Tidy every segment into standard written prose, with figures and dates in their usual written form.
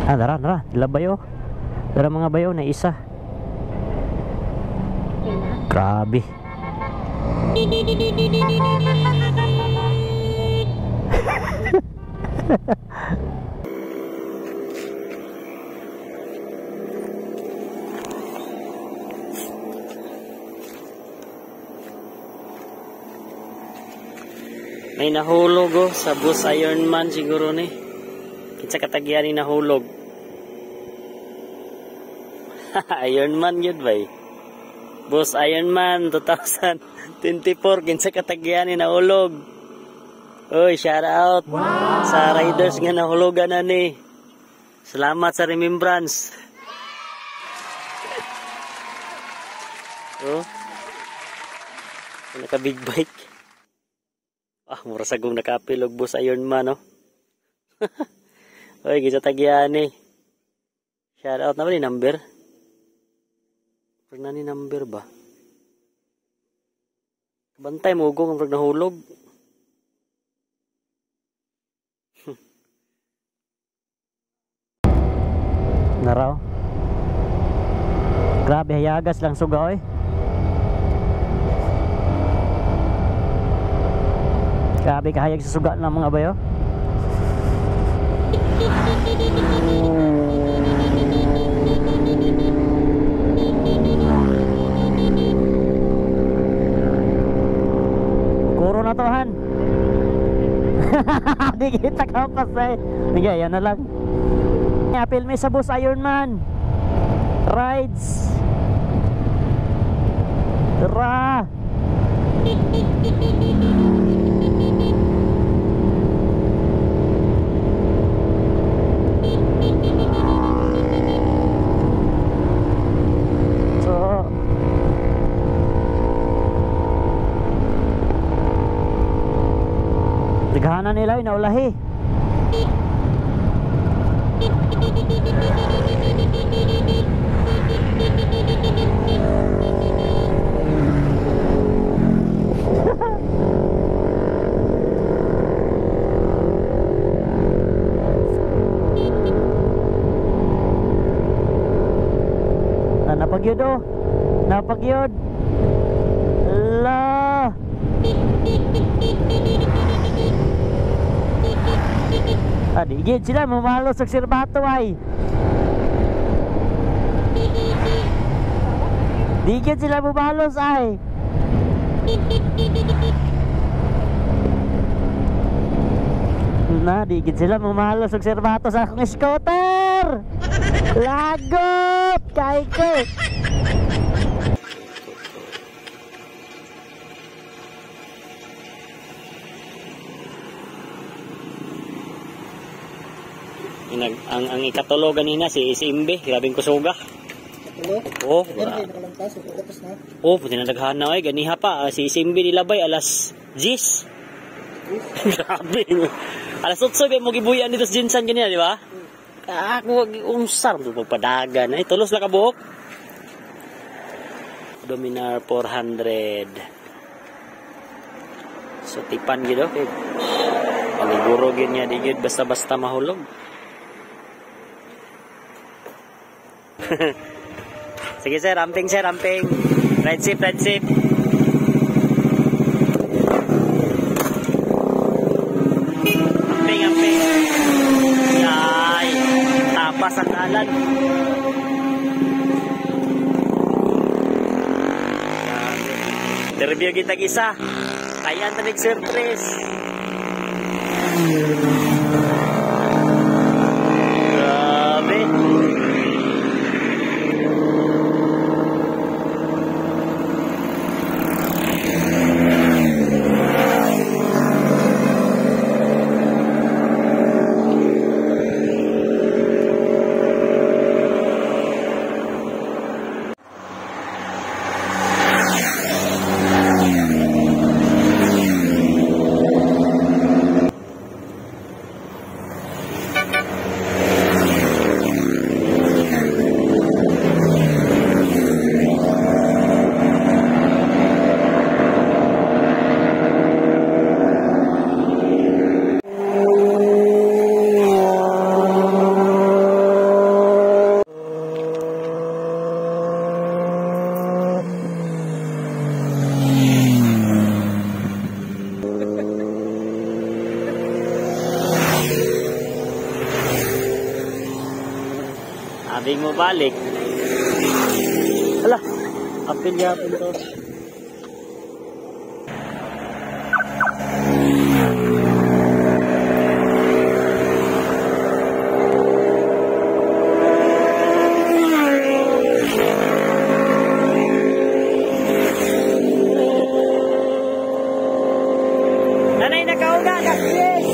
Ah, dara, dara. Dila bayo. Dara mga bayo na isa. Grabe. May nahulog oh, sa bus Ironman siguro ni. Kinsa katagyan ni nahulog. Ironman yun bay. Boss Ironman 2024 kinsa katagyan ni nahulog. Oy, shout out wow sa riders nga nahulugan na ni. Salamat sa remembrance. Oh. Naka big bike. Ah, mura sagong nakapilog Boss Ironman, no? Oy, kinsa tagyan ni. Shout out na ba ni number? Pag na ni number ba? Bantay mo ugong ang pag nahulog. Naraw. Grabe, hayagas lang suga, oy. Grabe kahayag sa suga ng mga bayo. Kuro na to, han. Di kita kapas eh. Sige, yan na lang. Apil mi sa bus Ironman Rides. Tara. So daghanan nila inaulahi. Napagyod oh. Napagyod. La. Ah, di gid sila mamalos og sirbato ay. Di gid sila mumalos ay. Na, di gid sila mumalos og sirbato sa akong scooter. Lagot kay ko. Ang ikatulo ganina si SMB, grabeng kusuga. Katulo? Oh, nakalampas, tapos na. Oh, puti na daghan na oy, ganiha pa si SMB nilabay alas 10. Grabe. Alas 8 ba mo gibuyan dito sa Jinsan ganina, di ba? Ah, ako unsar mo pagpadagan. Ay, tulos la kabuok. Dominar 400. So tipan gid okay. Paniguro gid niya di gid basta-basta mahulog. Sige sir, amping sir, amping. Ride safe, ride safe. Amping, amping. Yay. Tapas ang dalan. Interview kita isa. Kaya tanig surprise. Grabe. Abi mo balik. Hala, apil yapon to. Nanay nakauga, yes!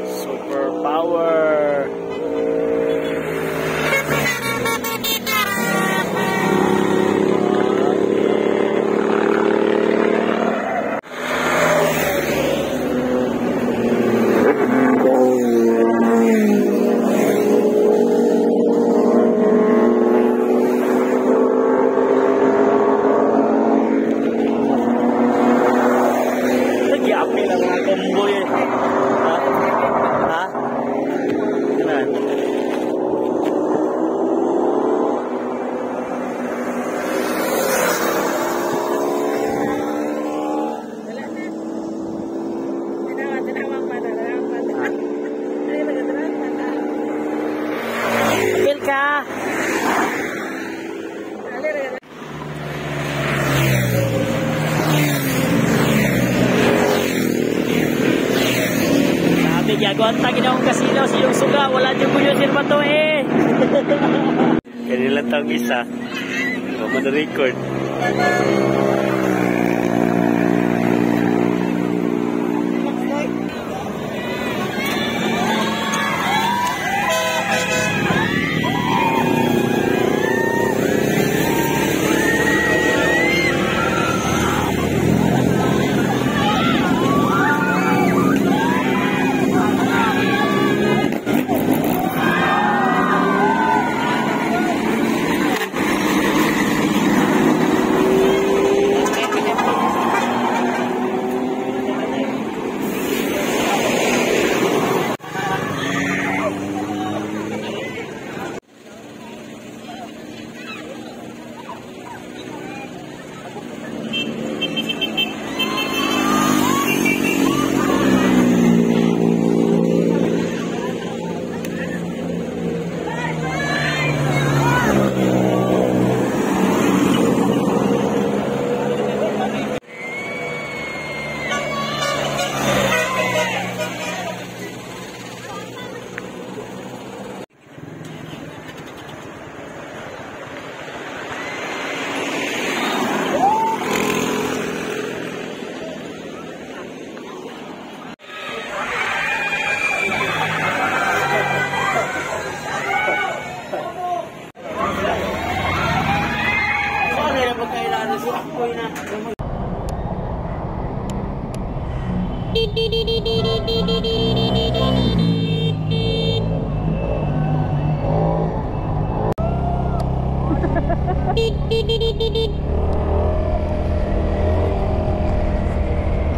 Super power. Nagyapi lang mga komboy eh. Ha? Ha? Ano? Wala na. Tanawa, tanawa pa, tanawa pa. Ay, tanawa pa. Apil ka! Ali, ali. Sabi, giagwanta ginaong kasino sa iyong suga. Wala dyan ko yun pa to eh. Kanila tong isa. Wala na record.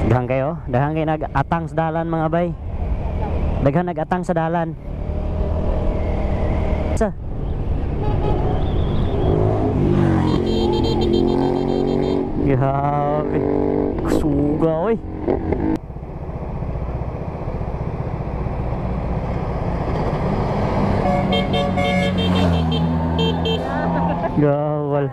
Daghan kayo, daghan kayo nag-atang sa dalan, mga bay. Daghan nag-atang sa dalan. Sa. Grabe. Suga oy. Gawal.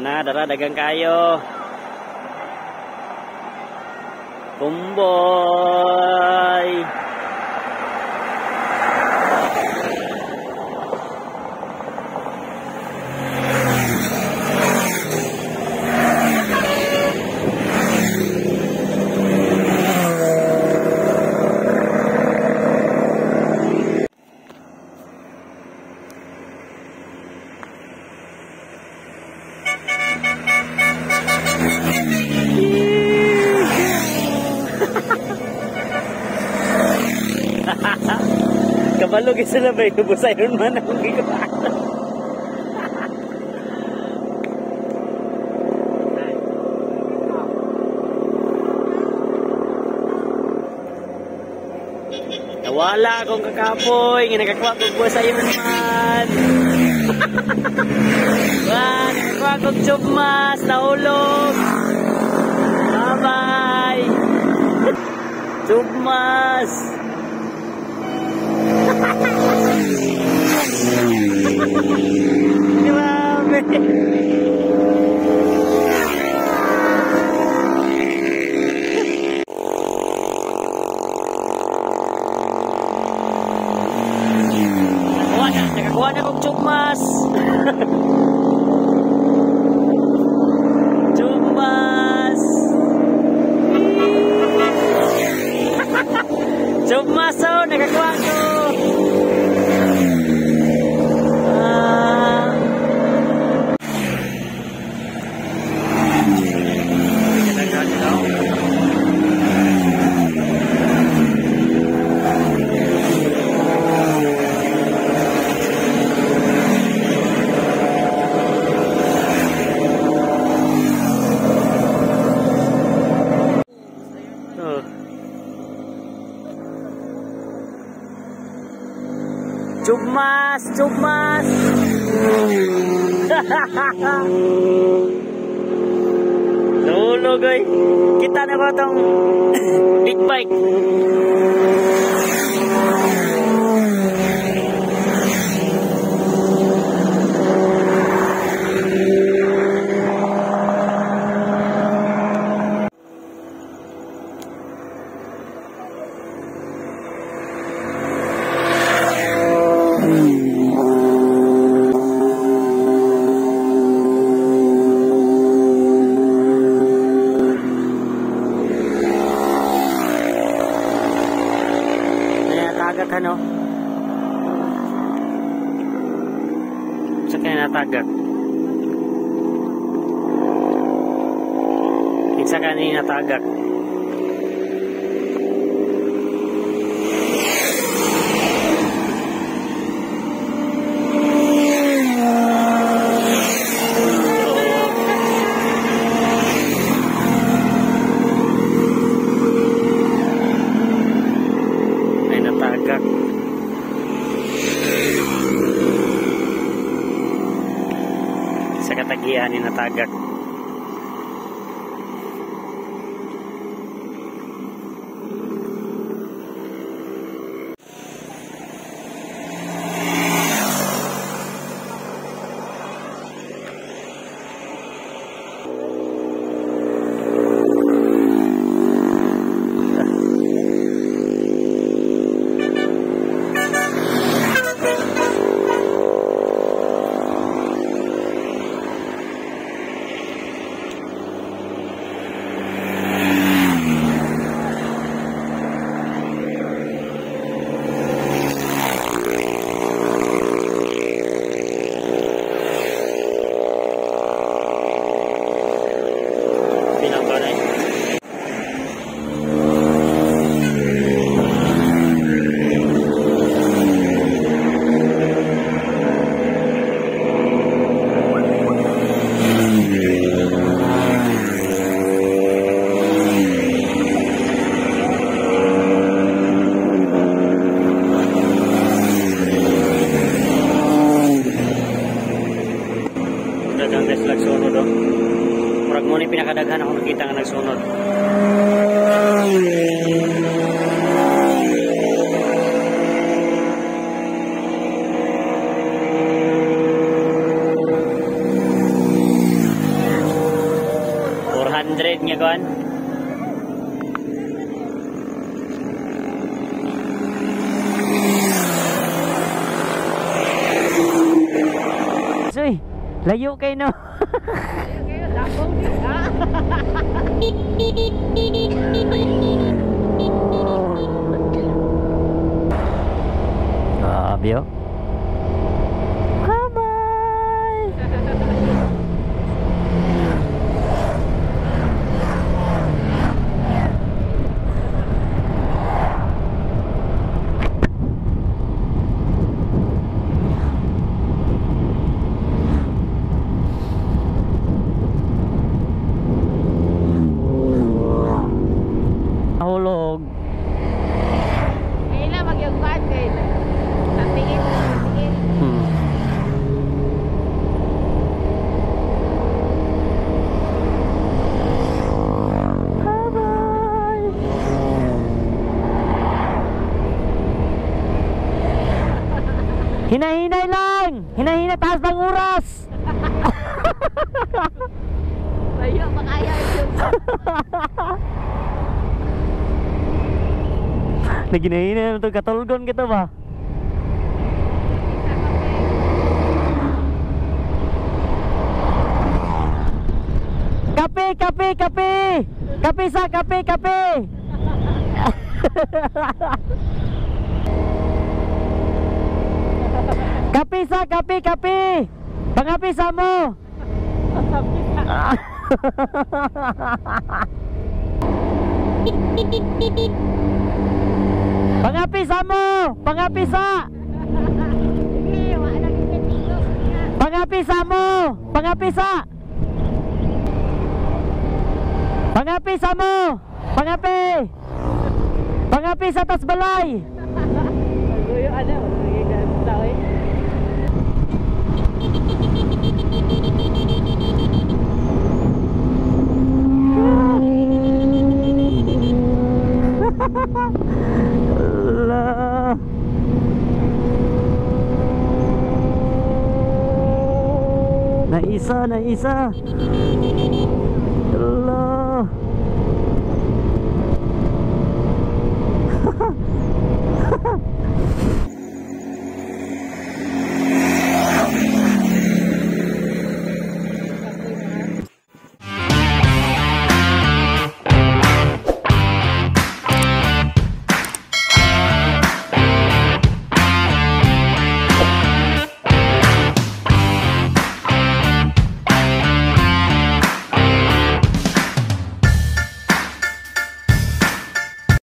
Ana, dara dagang kayo. Kumboy. Kabalo gyud sila bay Boss Iron Man akong gikuha. Nawala akong kakapoy nga nakakuha kog Boss Iron Man. Wah, nakakuha kog chupmas, nahulog. Bye-bye. Chupmas. Grabe. Nakakuha na kong chupmas. Chupmas. Chupmas, oh, nakakuha ko. Chupmas, chupmas. Nahulog oy. Kita na ba tong big bike? Natagak ano? Sa kaya natagak? Kinsa kani natagak? Natagak. Sa katagian ni natagak. Dagang guys nagsunod oh. Murag mo ni pinakadaghan ako nakita nga nagsunod. nga kuan. Soy, layo kay no. Kayo, dakong di. Ah. Grabe oh. Bye-bye! Nahulog. Ngayon lang, magyagkuhan kayo. Sa tingin, sa tingin. Bye-bye! Hinahinay lang! Hinahinay, taas ng oras! Layo, makaya yun. Naginahinay na ito, katulgon kita ba? Kape, kape, kape! Kape sa, kape, kape! Kape sa, kape, kape! Pangape sa mo! Pangape sa mo! Pangape sa! Sige, wala kita dito. Pangape sa mo! Pangape sa! Pangape sa mo! Pangape! Pangape sa tas balay! Maguyo, ano, magiging tao eh. Ala. Naisa, naisa. Ala.